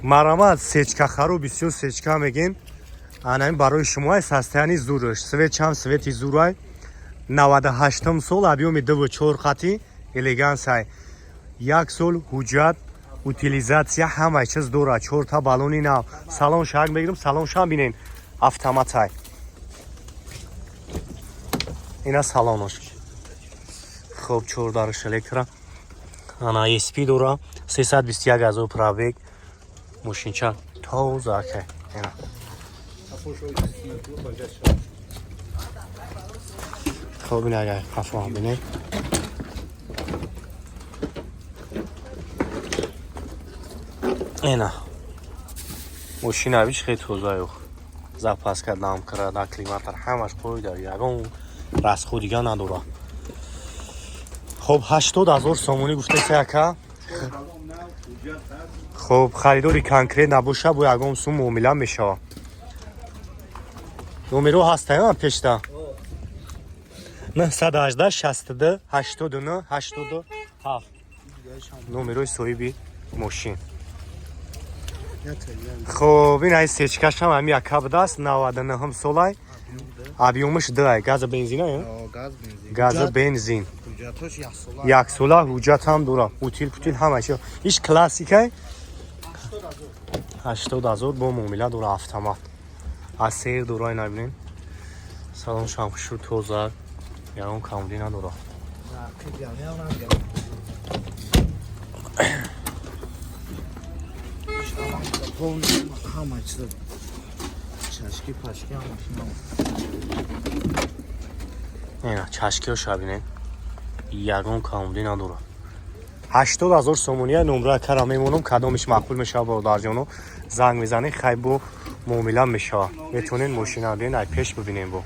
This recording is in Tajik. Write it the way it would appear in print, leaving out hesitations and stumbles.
Марамат, сечкахару бисёр сечка мегин. Анами барои шумо состояние зурш. Свет чам свети зурай. 98 сол, объёми 2,4 хати элегансай. Як сол ҳуҷҷат, утилизация, ҳамаи чиз дорад. Чорта баллони нав. Салон шак мегирам, салон шам бинен. Автоматай. Ина салонош. Хоб, чор дарш электро. Ана ESP дора. 321 ҳазор пробег. Мошинча тоза ака. Ина. Хоб, ина агар қафо бинем. Ина. Мошина вич хеле тоза юх. Запаска дам крада, климатор ҳамаш қоида, ягон расход дига надора. Хоб, 80 ҳазор сомонӣ гуфтеси, ака. Хоб, харидори конкрет набоша, бо ягон сум муомила мешава. Номеро ҳастаям пешта. 918 62 89 87 номерои соҳиби мошин. Хоб, ин ай сечкашам ами яка будааст, 99 солай. Объёмаш 2, газа бензина, Газ бензин. Газа бензин. Ҳуҷҷатош яксола. Яксола ҳуҷҷат ҳам дора. Утил путил ҳама чиз. Иш классикай. 80 ҳазор бо муомила дора, автомат. Аз сер дора, ина бинен. Салон шам хушу тоза. Ягон камбудӣ надора. Ҳама чиз, чашки пашки, ҳамаш нав. Ина чашкиҳоша бинен. Ягон камбудӣ надора. 80 ҳазор сомония номра кара мемонам, кадомиш маъқул мешава, бародарҷоно, занг мезанед, хай бо муомила мешава. Метавонед мошина бинед, ай пеш бибинем бо.